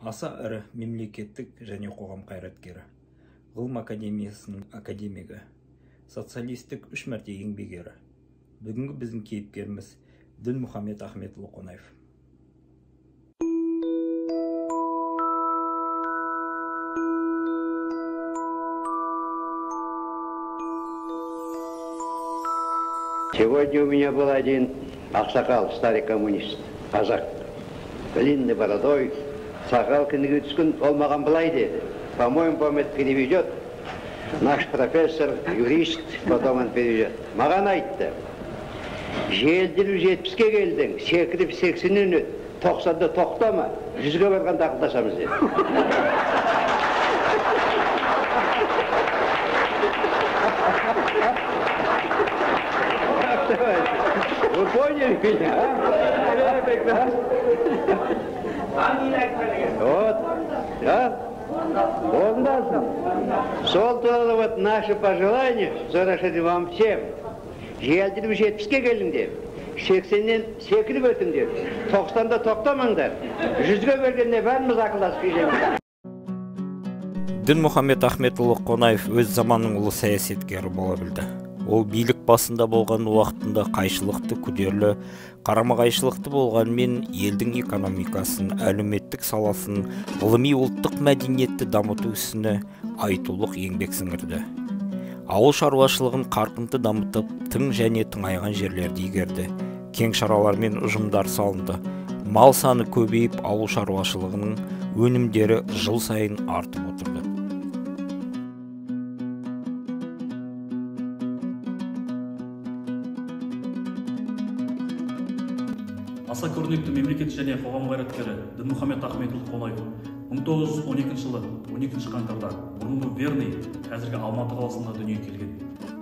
Аса ірі мемлекеттік және қоғам қайраткері, Ғылым академиясының академигі, социалистік 3 мәрте еңбек ері. Бүгінгі біздің кейіпкеріміз Дінмұхамед Ахметұлы Қонаев. Сегодня у меня был один ақсақал, старый коммунист, қазақ, длинный бородой, сақал кіндігі түскен, ол маған былай деді: по-моему, память переведет наш профессор, юрист, потом он переведет. Маған айтты: желдіріп 70-ке келдің, секіріп 80-нен өт, 90-да тоқтама, 100-ге барғанда ақылдасамыз деді. Вы поняли меня, а? Вот, а? Орындалсын. Сол туралы вот наше пожелание, Зарашады, вам всем. Желдіріп 70-ке келдіңдер, 80-нен секіріп өтіңдер, 90-да тоқтамаңдар, 100-ге бергенде бәріміз ақылдасып келеміз. Дінмұхамед Ахметұлы Қонаев өз заманының ұлы саясаткері бола білді. Ол билік басында болған уақытында қайшылықты, күдерлі, қарама-қайшылықты болғанмен елдің экономикасын, әлеуметтік саласын, ғылыми ұлттық мәдениетті дамыту ісіне айтулық еңбек сіңірді. Ауыл шаруашылығын қарқынды дамытып, тың және тыңайған жерлерді игерді. Кең шаралар мен ұжымдар салынды. Мал саны көбейіп, ауыл шаруашылығының өнімдері жыл сайын артып отырды. Аса көрнекті мемлекет және қоғам қайраткері Дінмұхамед Ахметұлы Қонаев 1912 жылы 12 қаңтарда бұрынғы Верный, қазіргі Алматы қаласында дүниеге келген.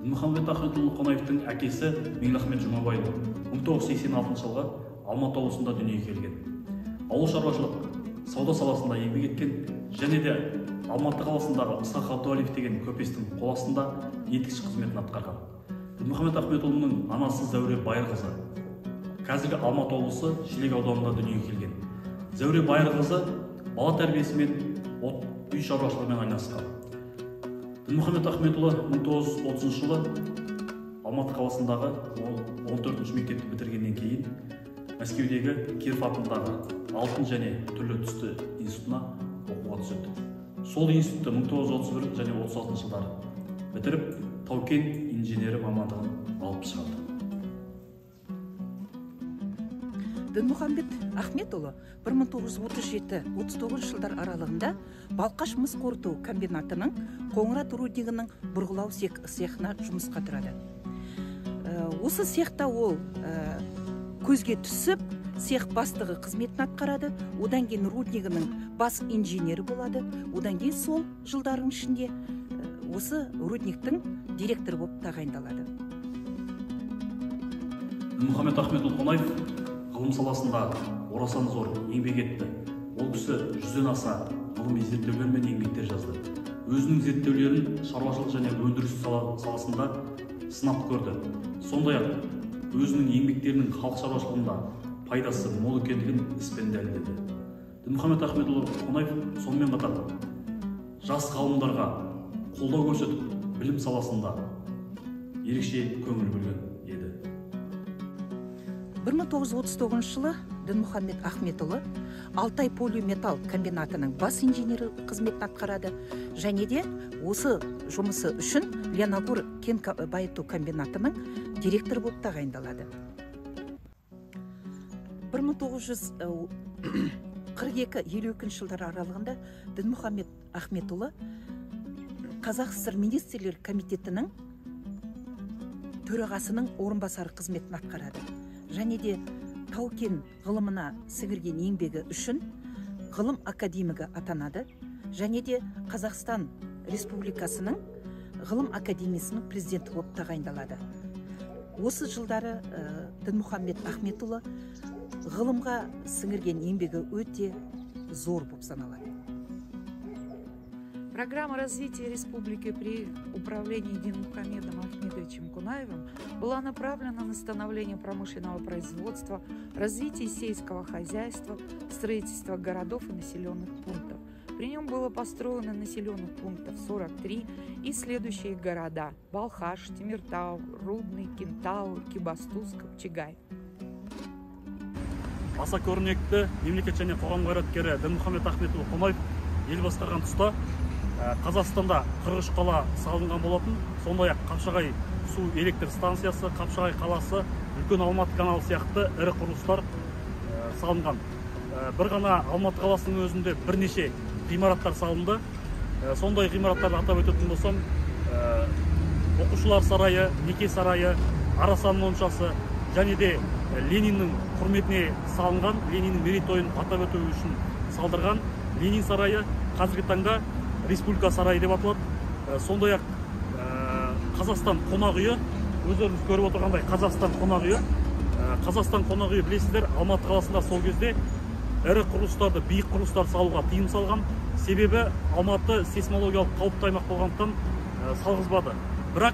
Дінмұхамед Ахметұлы Қонаевтың әкесі Меңліахмет Жұмабайұлы 1986 жылғы Алматы облысында дүниеге келген. Ауыл шаруашылық, сауда саласында еңбек еткен және де Алматы қаласындағы Ысқақ Абдуалиев деген көпестің қол астында етікші қызметін атқарған. Дінмұхамед Ахметұлының анасы Зәуре Байырқызы қазіргі Алматы облысы Шелек ауданында дүниеге келген. Зәуре Байырқызы бала тәрбиесімен, үй шаруашылығымен айналысқан. Дінмұхамед Ахметұлы 1930 жылы Алматы қаласындағы 14-ші мектепті бітіргеннен кейін Мәскеудегі Киров атындағы алтын және түрлі түсті институтына оқуға түседі. Сол институтты 1931 және 36 жылдары бітіріп, тау-кен инженері мамандығын алып шығады. Дінмұхамед Ахметұлы 1937-39 жылдар аралығында Балқаш мыс қорыту комбинатының Қоңырат руднигінің бұрғылау цехына жұмысқа тұрады. Осы цехта ол көзге түсіп, цех бастығы қызметін атқарады, одан кейін руднигінің бас инженері болады, одан кейін сол жылдардың ішінде осы рудниктің директоры болып тағайындалады. Дінмұхамед Ахметұлы Қонаев ғылым саласында орасан зор еңбек етті. Ол кісі 100-ден аса ғылыми зерттеулер мен еңбектер жазды. Өзінің зерттеулерін шаруашылық және өндіріс саласында сынап көрді. Сондай-ақ өзінің еңбектерінің халық шаруашылығында пайдасы мол екендігін іспен дәлелдеді. Дінмұхамед Ахметұлы Қонаев сонымен қатар жас ғалымдарға қолдау көрсетіп, білім саласында ерекше көңіл бөлген еді. 1939 жылы Дінмұхамед Ахметұлы Алтай полиметалл комбинатының бас инженері қызметін атқарады және де осы жұмысы үшін Леногор кен байыту комбинатының директоры болып тағайындалады. 1942-52 жылдар аралығында Дінмұхамед Ахметұлы Қазақ ССР Министрлер комитетінің төрағасының орынбасары қызметін атқарады. Және де тау-кен ғылымына сіңірген еңбегі үшін ғылым академигі атанады, және де Қазақстан Республикасының ғылым академиясының президенті болып тағайындалады. Осы жылдары Дінмұхамед Ахметұлы ғылымға сіңірген еңбегі өте зор болып саналады. Программа развития республики при управлении Динмухамедом Ахмедовичем Кунаевым была направлена на становление промышленного производства, развитие сельского хозяйства, строительство городов и населенных пунктов. При нем было построено населенных пунктов 43 и следующие города – Балхаш, Темиртау, Рудный, Кентау, Экибастуз, Капчагай. Аса көрнекті мемлекет және қоғам қайраткері Дінмұхамед Ахметұлы Қонаев ел басқарған тұста Қазақстанда 43 қала салынған болатын. Сондай-ақ Қапшағай су электр станциясы, Қапшағай қаласы, Үлкен Алматы каналы сияқты ірі құрылыстар салынған. Бір ғана Алматы қаласының өзінде бірнеше ғимараттар салынды. Сондай ғимараттарды атап өтетін болсам, оқушылар сарайы, неке сарайы, Арасан моншасы және де Лениннің құрметіне салынған, Лениннің мерейтойын атап өту үшін салдырған Ленин сарайы қазіргі таңда Республика сарайы деп аталады. Сондай-ақ Қазақстан қонақ үйі, өздеріңіз көріп отырғандай Қазақстан қонақ үйі. Қазақстан қонақ үйі, білесіздер, Алматы қаласында сол кезде ірі құрылыстарды, биік құрылыстарды салуға тыйым салған. Себебі Алматы сейсмологиялық қауіпті аймақ болғандықтан салғызбады. Бірақ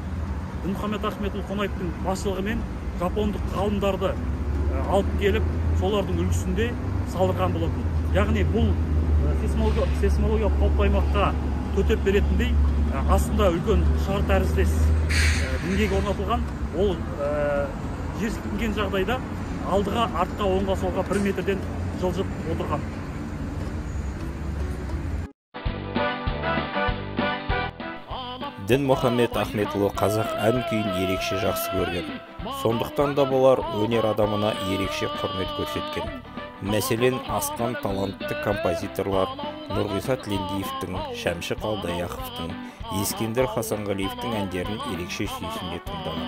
Дінмұхамед Ахметұлы Қонаевтың басшылығымен жапондық ғалымдарды алып келіп, солардың үлгісінде салдырған болатын. Яғни бұл сейсмологиялық қауіпті аймаққа төтеп беретіндей астында үлкен шар тәріздес діңгек орнатылған. Ол жер сілкінген жағдайда алдыға, артқа, оңға, солға 1 метрден жылжып отырған. Дінмұхамед Ахметұлы қазақ ән күйін ерекше жақсы көрген. Сондықтан да болар өнер адамына ерекше құрмет көрсеткен. Мәселен, асқан талантты композиторлар Нұрғиса Тілендиевтің, Шәмші Қалдаяқовтың, Ескендір Хасанғалиевтің әндерін ерекше сүйсіне тыңдаған.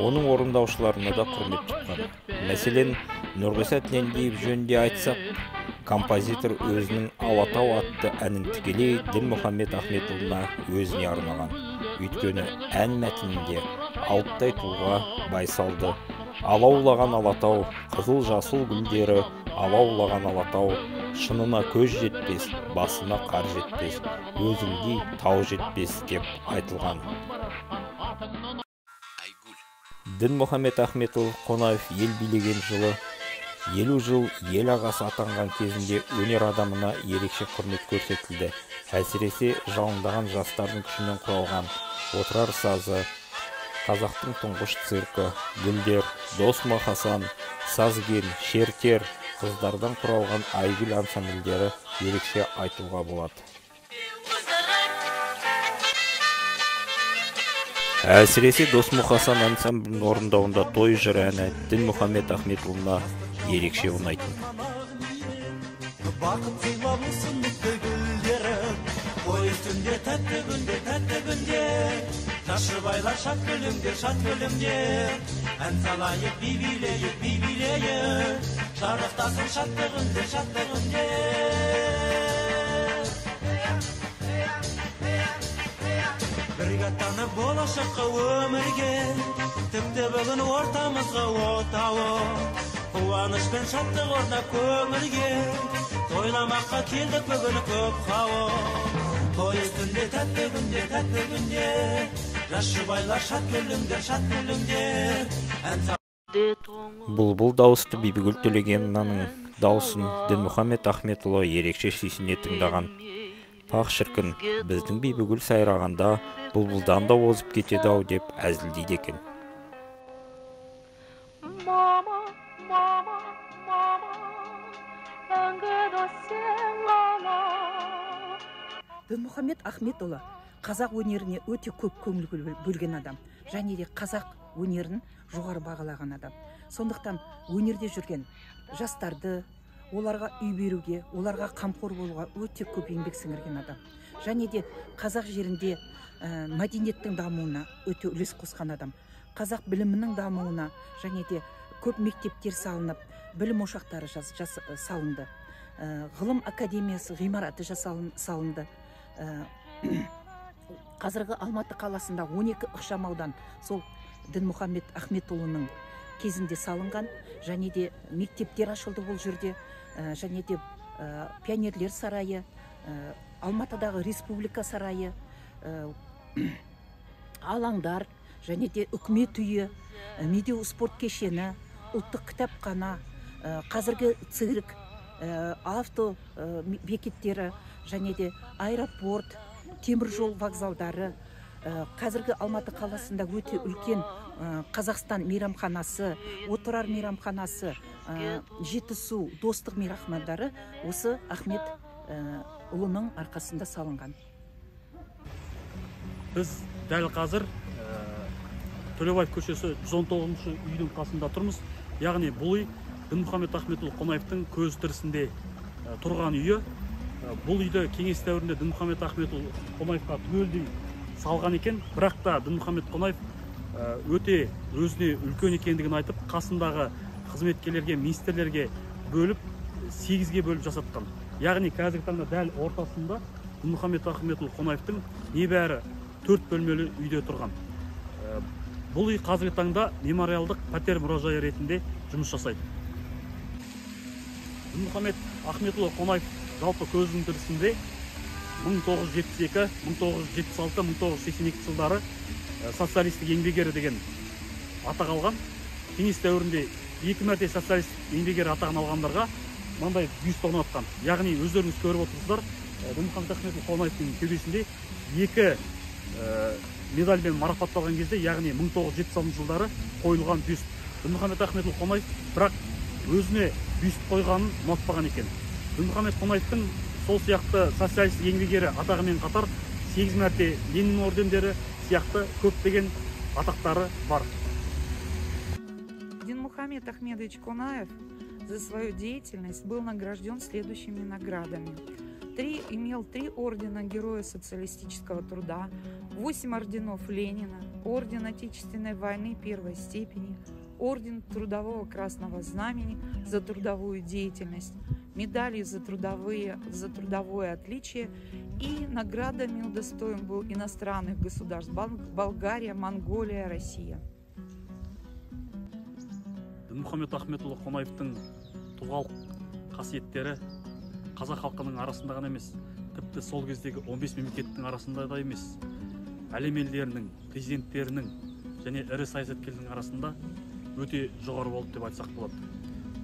Оның орындаушыларына да құрмет тұтқан. Мәселен, Нұрғиса Тілендиев жөнінде айтсақ, композитор өзінің Алатау атты әнін тікелей Дінмұхамед Ахметұлына өзіне арнаған. Өйткені ән мәтінінде алыптай тұлға байсалды. Алаулаған Алатау, қызыл жасыл гүлдері, алаулаған Алатау, шынына көз жетпес, басына қар жетпес, өзіңдей тау жетпес деп айтылған. Дінмұхамед Ахметұлы Қонаев ел билеген жылы 50 жыл ел ағасы атанған кезінде өнер адамына ерекше құрмет көрсетілді. Әсіресе жалындаған жастардың күшімен құралған Отырар сазы, қазақтың тұңғыш циркі, Гүлдер, Дос-Мұқасан, Сазген, Шертер, қыздардан құралған Айгүл ансамбльдері ерекше айтуға болады. Әсіресе Дос-Мұқасан ансамблінің орындауында той жыр әні Дінмұхамед Ахметұлына ерекше ұнайтын. Бақыт сыйлап өсімдікті гүлдері, ой үстінде тәтті күнде, тәтті күнде, жас жұбайлар шат күлімдер, шат күлімдер, ән салайық, би билейік, би билейік, шарықтасын шатты күндер, шатты күндер. Бірге аттанып болашаққа өмірге, тіпті бүгін ортамызға отауы, қуаныш пен шаттық орнап көңілге, тойламаққа келдік бүгін көп хауық. Той үстінде тәтті күнде, тәтті күнде, жас жұбайлар шат күлімдер, шат күлімдер. Бұлбұл дауысты Бибігүл Төлегеновнаның дауысын Дінмұхамед Ахметұлы ерекше сүйсіне тыңдаған. Пақ шіркін, біздің Бибігүл сайрағанда бұлбұлдан да озып кетеді ау деп әзілдейді екен. Мама, мама, мама, Дінмұхамед Ахметұлы қазақ өнеріне өте көп көңіл бөлген адам, және де қазақ өнерін жоғары бағалаған адам. Сондықтан өнерде жүрген жастарды оларға үй беруге, оларға қамқор болуға өте көп еңбек сіңірген адам. Және де қазақ жерінде мәдениеттің дамуына өте үлес қосқан адам. Қазақ білімінің дамуына және де көп мектептер салынып, білім ошақтары салынды. Ғылым академиясы ғимараты салынды. Қазіргі Алматы қаласында 12 ықшам аудан сол Дінмұхамед Ахметұлының кезінде салынған, және де мектептер ашылды ол жерде, және де пионерлер сарайы, Алматыдағы Республика сарайы, алаңдар және де үкімет үйі, Медеу спорт кешені, ұлттық кітапхана, қазіргі цирк, авто бекеттері және де аэропорт, теміржол вокзалдары, қазіргі Алматы қаласында өте үлкен Қазақстан мейрамханасы, Отырар мейрамханасы, Жетісу, Достық мейрамханалары осы Ахмет ұлының арқасында салынған. Біз дәл қазір Төлебаев көшесі 119 үйдің қасында тұрмыз. Яғни бұл үй Дінмұхамед Ахметұлы Қонаевтың көз тірісінде тұрған үйі. Бұл үйді кеңес дәуірінде Дінмұхамед Ахметұлы Қонаевқа түгелдей салған екен. Бірақ та Дінмұхамед Қонаев өте өзіне үлкен екендігін айтып, қасындағы қызметкерлерге, министрлерге бөліп, 8-ге бөліп жасатқан. Яғни қазіргі таңда дәл ортасында Дінмұхамед Ахметұлы Қонаевтың небәрі 4 бөлмелі үйде тұрған. Бұл үй қазіргі таңда мемориалдық пәтер мұражайы ретінде жұмыс жасайды. Дінмұхамед Ахметұлы Қонаев жалпы көзінің тірісінде 1972, 1976, 1982 жылдары социалистік еңбек ері деген атақ алған. Кеңес дәуірінде 2 мәрте социалистік еңбек ері атағын алғандарға мынандай бюст орнатқан. Яғни өздеріңіз көріп отырсыздар, Дінмұхамед Ахметұлы Қонаевтың кеудесінде 2 медальмен марапатталған кезде, яғни 1976 жылдары қойылған бюст. Дінмұхамед Ахметұлы Қонаев бірақ өзіне бюст қойғанын ұнатпаған екен. Дінмұхамед Қонаевтың сол сияқты социалистік еңбек ері атағымен қатар 8 мәрте Ленин ордендері сияқты көптеген атақтары бар. Динмухамед Ахмедович Кунаев за свою деятельность был награжден следующими наградами. Имел 3 ордена Героя социалистического труда, 8 орденов Ленина, орден Отечественной войны первой степени, орден Трудового Красного Знамени за трудовую деятельность, медали за трудовое отличие и наградами удостоен был иностранных государств Болгария, Монголия, Россия. Дінмұхамед Ахметұлы Қонаевтың тұлғалық қасиеттері қазақ халқының арасында ғана емес, тіпті сол кездегі 15 мемлекеттің арасында да емес, әлем елдерінің, президенттерінің және ірі саясаткерлердің арасында өте жоғары болды деп айтсақ болады.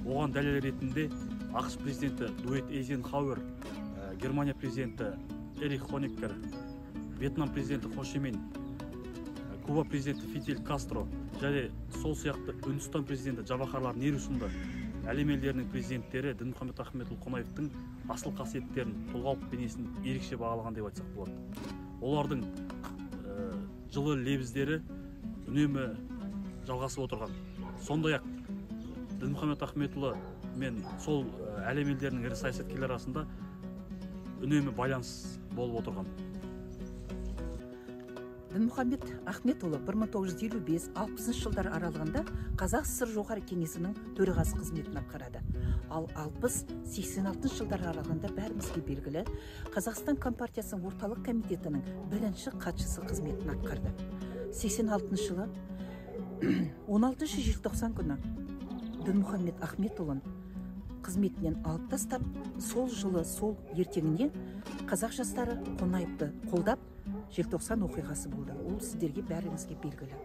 Оған дәлел ретінде ақш президенті Дуайт Эйзенхауэр, Германия президенті Эрих Хонеккер, Вьетнам президенті Хо Ши Мин, Куба президенті Фидель Кастро және сол сияқты Үндістан президенті Джавахарлал Неру сынды әлем елдерінің президенттері Дінмұхамед Ахметұлы Қонаевтың асыл қасиеттерін, тұлғалық бейнесін ерекше бағалаған деп айтсақ болады. Олардың жылы лебіздері үнемі жалғасып отырған. Сондай-ақ Дінмұхамед Ахметұлы мен сол әлем елдерінің ірі саясаткерлері арасында үнемі байланыс болып отырған. Дінмұхамед Ахметұлы 1955-60 жылдар аралығында Қазақ ССР Жоғары Кеңесінің төрағасы қызметін атқарады. Ал 60-86 жылдар аралығында бәрімізге белгілі Қазақстан Компартиясының орталық комитетінің бірінші хатшысы қызметін атқарды. 86 жылы 16 желтоқсан күні Дінмұхамед Ахметұлын қызметінен алып тастап, сол жылы сол ертеңіне қазақ жастары Қонаевты қолдап, желтоқсан оқиғасы болды. Ол сіздерге бәріңізге белгілі.